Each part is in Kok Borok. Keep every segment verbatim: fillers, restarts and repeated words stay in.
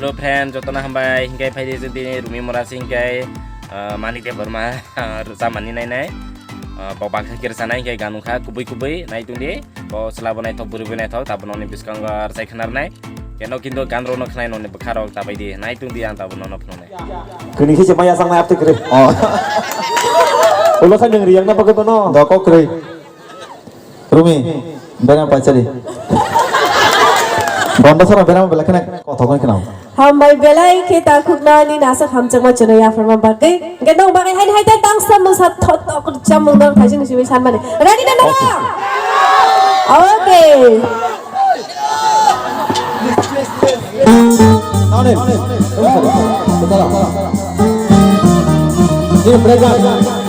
Hello friend, jotono hambai, hinkhe phaidi chwng tini Rumi Mora se hinkhe, ah, Manik Debbarma rwchapmani nainai. Ah, bo baksa khe rwchanai hinkhe ganukha kubui kubui nai tongdi. Bo chwla bo naithok, bwrwi bo naithok, tabuk nokni bwskango rwchai khwnarnai. Keno kintu gan rokno khwnai nokni bwkha rok tabaidi nai tongdi, ang tabuk nono phunuknai. Kwnwi khe se maya sangnai aptwi kwrwi. Oh. Ulo khe nwng riyakna bagwi bono. Doko kwrwi. Rumi, berang paisari. Gonda sara berang belai kheno kothok wng kheno. Hambai belai khe takhuknani naswk hamjakma chwngno yapharma bagwi. Hwnkhe nwng bagwi haini hai ta tangsa mungsa thotok chamung nwng thaising simi sanmani. Ready na nara? Okay. Anil, anil, anil, anil, anil. Ini break, break.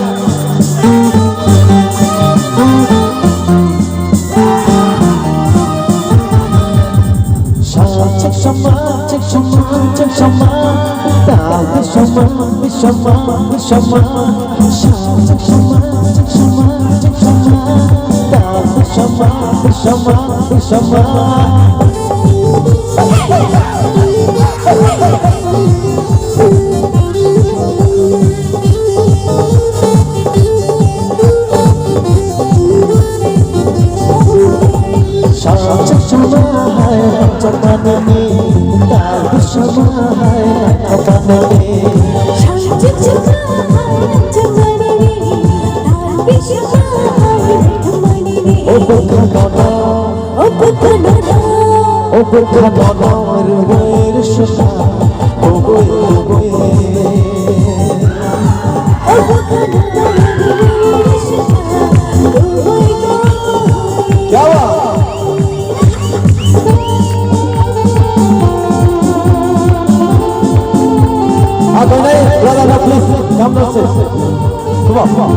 Agonai, brother, please, come downstairs. Come on.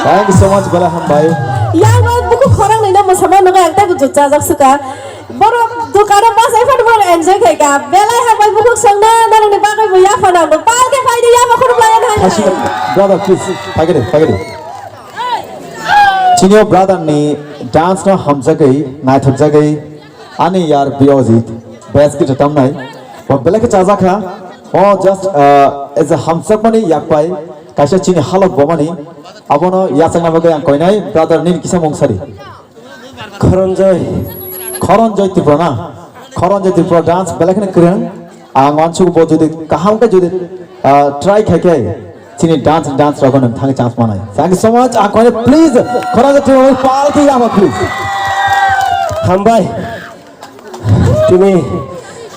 Thank you so much, belai hambai. Yang bai buku khorang nai na musama nang yang tai bujuk chajak suka. Borok dukano bas ai phano borok enjoy khai ka. Belai hambai buku sangna narang ni bagwi bo ya phano bo pal ke phai di ya ma khuru playa nai. Hashi, brother, please, pagede, pagede. Chini o brother ni dance no hamjagwi, naithok jagwi, ani yar Biyojit, best khe tamnai. Bo belai khe chajakha. O just, uh, as a hamjakmani yakpai, kaisa chini halok bomani. Abono yachakna bagwi ang koinai brother nini kisa mung sari. Khoronjoy. Khoronjoy Tripura na? Khoronjoy Tripura dance belai kheno kwrwng. Ang wansuk bo jodi kaham khe jodi, ah, try khai khe chini dance, dance rok nang thangwi chance manai. Thank you so much. Ang koinai please Khoronjoy Tripura pal khe yama please. Hambai. Tini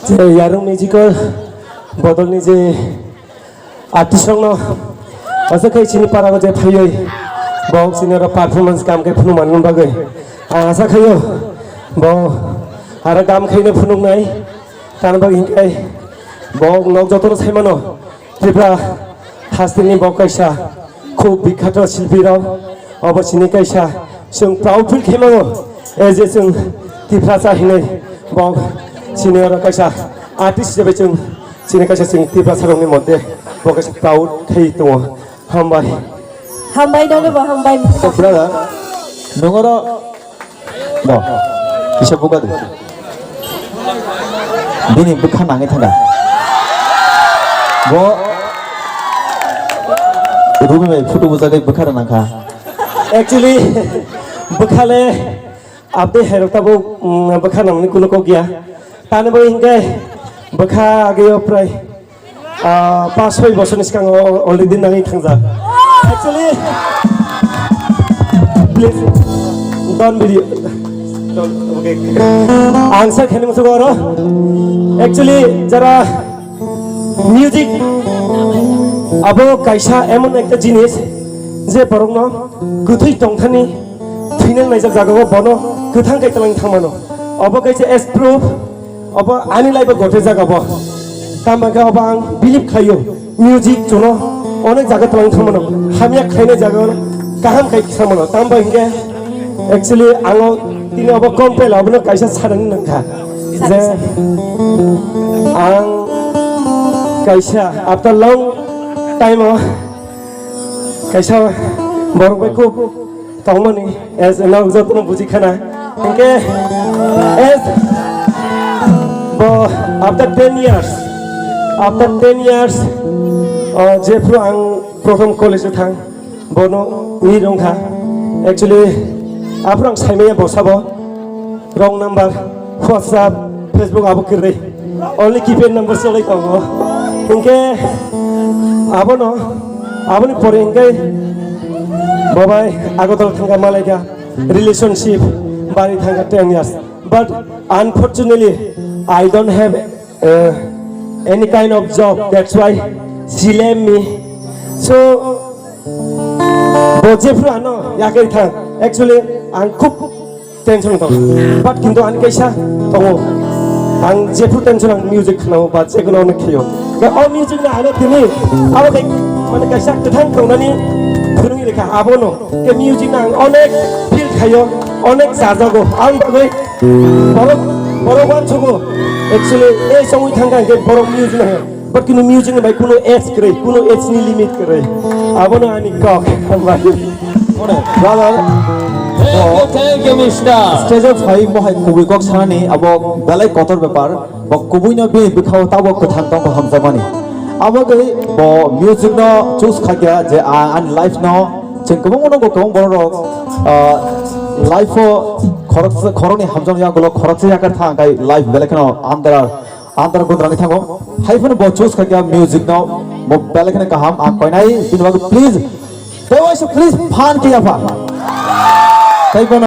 je Yarung Musical bodolni je artist rokno aswk khai chini para o je phaiwi bo chini oro performance kam khe phunuk manwi bagwi ang asa khaio bo aro kam khaino phunuknai tani bagwi hinkhe bo nok jotono sai mano Tripura hasteni bo kaisa khub bikhato silpi rok obo chini kaisa chwng proud feel khe mano as a chwng Tiprasa hinwi bo chini oro kaisa artist hisabe chwng Chini kaisa chini Tiprasa rokni moddhe bo kaisa proud khai tongo. Hambai. Hambai nono bo hambai. Brother, nungoro bo kisa buka de. Bini bwkha nangwi thangkha. Bo Ruby bai photo bujagwi bwkha rw nangkha. Actually, bwkhale abde herok tabo, mm, bwkha nangni kuno kok ya. Tani bo hinkhe bwkha ageo prai Ah, pas soi bosor ni swkang o already nangwi thangjak. Actually, please, don't video. Don't, okay. Ang sa khani musugo oro. Actually, jara music abo kaisa emon ekta jinis je borokno kwthwi tongthani thwinang naijak jagao bono kwthang kai twlang thangmano. Obo kaisa as proof. Obo ani life o gote jaga bo. Tamo khe obo ang believe khlaio. Music chuno onek jaga twlang thangmano. Hamya khlainai jaga kaham khai samano. Tamo hinkhe actually ango tini obo compel obono kaisa sadani nangkha. Je ang kaisa after long time o kaisa borok bai khub tongmani as nok jotono buji khana. Hinkhe as bo after ten years, after ten years, o, jephru ang prothom college o thang, bono ni rongkha. Actually, aphuru ang saimaya bosabo. Wrong number, WhatsApp, Facebook abo kwrwi. Only keypad number cholai tongo. Hinkhe abono, aboni pore hinkhe bobai Agartala thangkha malaikha relationship bari thangkha ten years. But unfortunately, I don't have, uh, any kind of job. That's why she left me. So, bo jephru ano yakai thang. Actually, ang khub tension tongo. But kintu ani kaisa tongo. Ang jephru tension ang music khnao ba jekono ono khaio. Ba o music no ano tini abo bai mane kaisa kwthang tongnani phwrwngwi rikha abono. Ke music no ang onek feel khaio, onek chajago. Ang bagwi borok, borok wansugo. Actually, ei songwi thangkha hwnkhe borok music no. But kunu music ni bai kunu age kwrwi, kunu age ni limit kwrwi. Abono ani kok. Hambai. Brother, thank you, thank you, mister. Stage o phai mohai kubui kok sanani abo belai kotor bepar. Bo kubui no bini bwkhao tabo kwthang tongkha hamjakmani. Abo gwi bo music no choose khaikha je a-, ani life no chwng kwbangma nogo kwbang borok rok, ah, life o khoroksa, khoroknwi hamjaknai yagulo khoroksa yakar thang khai life belai kheno andhra Andar gundra ni thango. Hai phano bo choose kha kya music no. Bo belai kheno kaham ang koinai bini bagwi please. Tei waisa please phan khe yapha. Tei bono